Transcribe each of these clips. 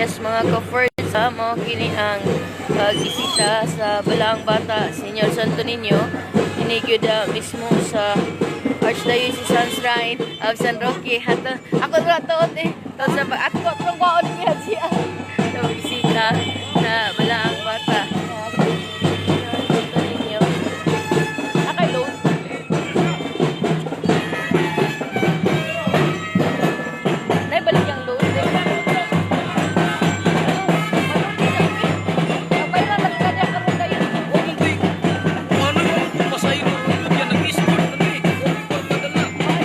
Yes, mga ka-Forza, mao kini ang pagbisita sa Balaang Bata, Señor Santo Niño. Kini gyud mismo sa Archdiocesan Shrine of San Roque. Hato, ako ra tuot eh. Tuot sa pag ako pero kwaon ni siya. Sa bisita sa Balaang Bata, Señor Santo Niño. Akay load. Nay balik ang load eh. Kapay na nagkanya karon kayo. Ano yung pasay mo yun yan, nag-escort na eh. Okay, padala.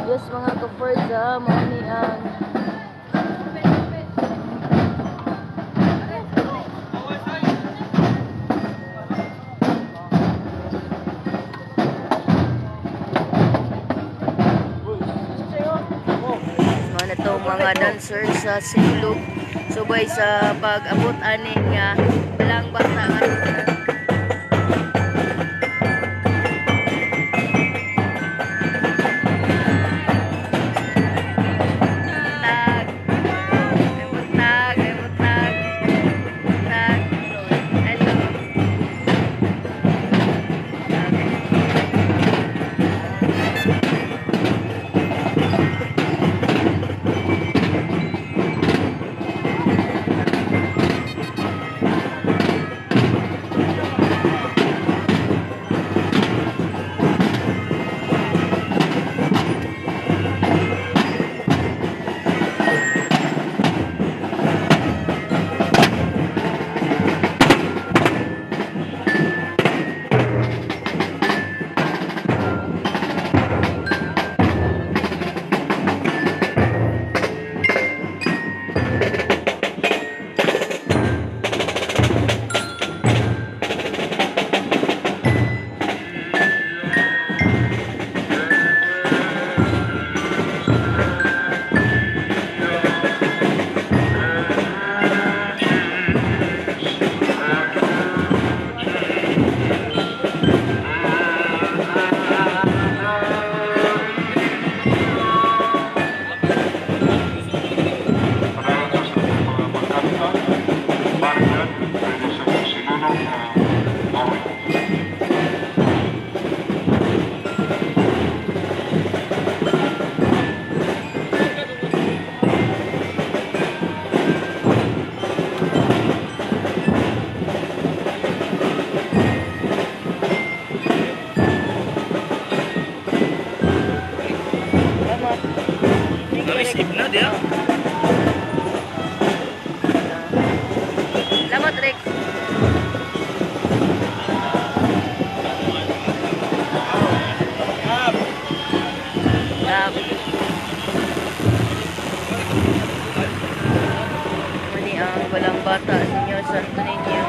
Yes, mga ka-Forza, mao ni ang mga na to mga dancers sa Sinulog subay sa pag-abot ani nga Balaang Bata nga. Tag. Ay, butag, ay, butag. Butag. Hello. Tag. Padayon sa mga pagkanta, baryan, pwede sa sinunong na awit. Salamat. Thank you, Rick. Na-receive na, diya. Salamat, Rick. Tap. Mani ang Balaang Bata, Señor Santo Niño.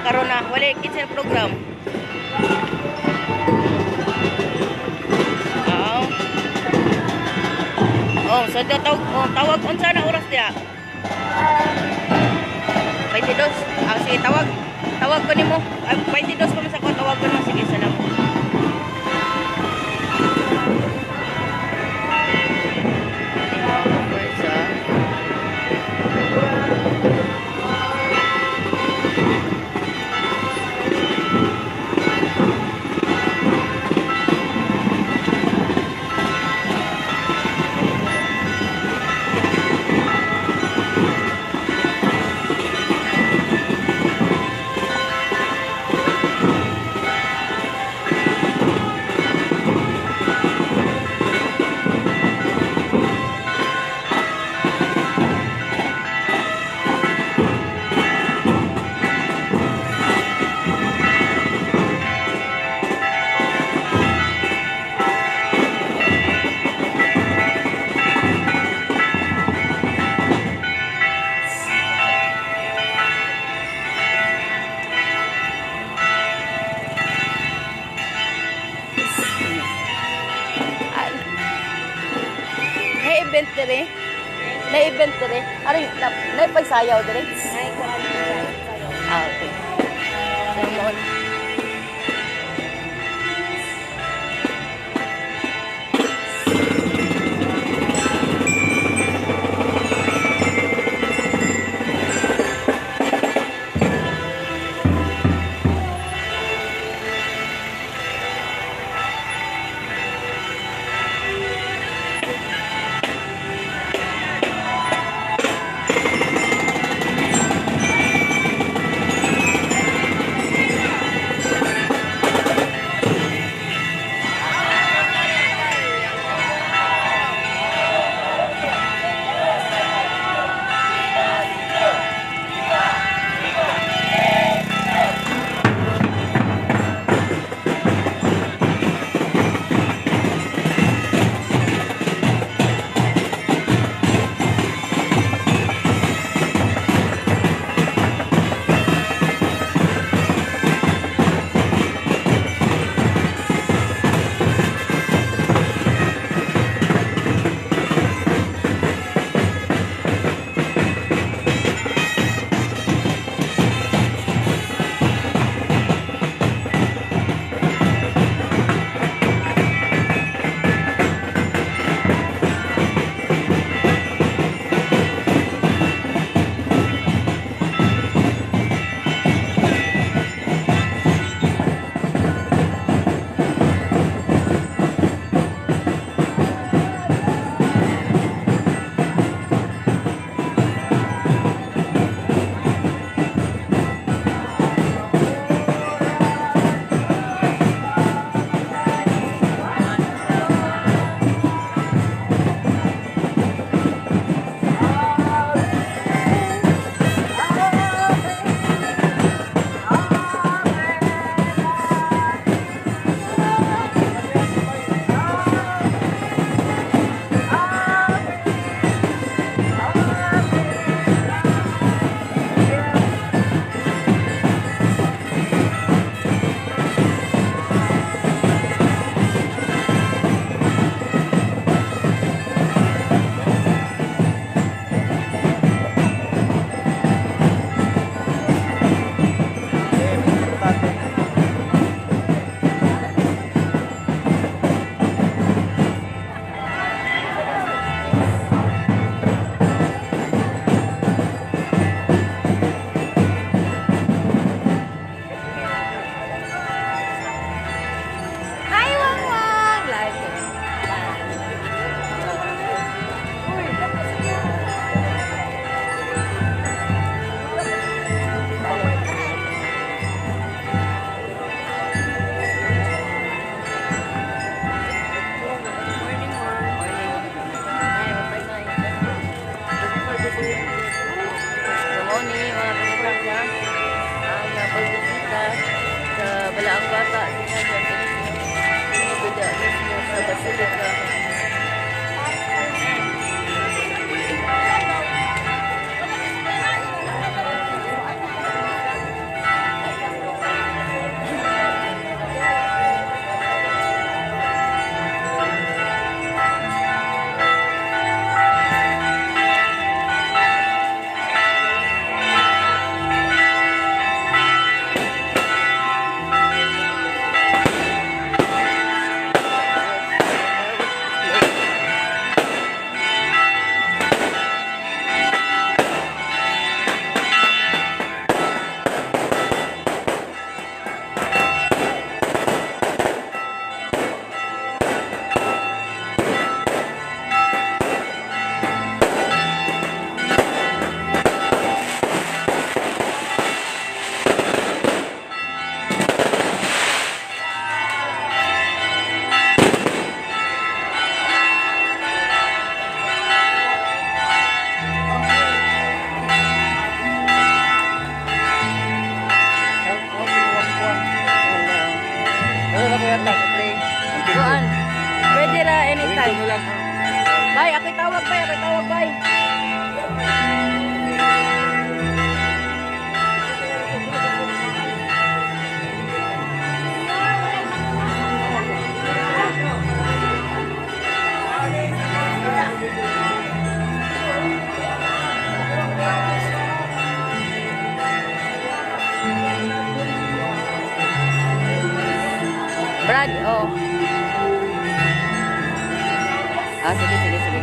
Karon na wala kitchen program. Oo. Oh, so tawag, oh, tawag unsa na oras diha? 22. Ah, sige, tawag. Tawag ko nimo. Ah, 22 pa man sa ko, tawag ko nimo. Sige, salamat. Na-event dire. Na-event dire. Ari, na pagsayaw dire. Ah, okay. So, mo. Hi, Wang Wang! Live ko. Good morning, mga kamukhang ang pagbisita sa Balaang Bata, Senior Santo Niño, Piniguda mismo sa Basilica. Time. Na lang. Bye, ako'y tawag, bye, ako'y tawag, bye. Brad, oh. Ah, sige, sige, sige.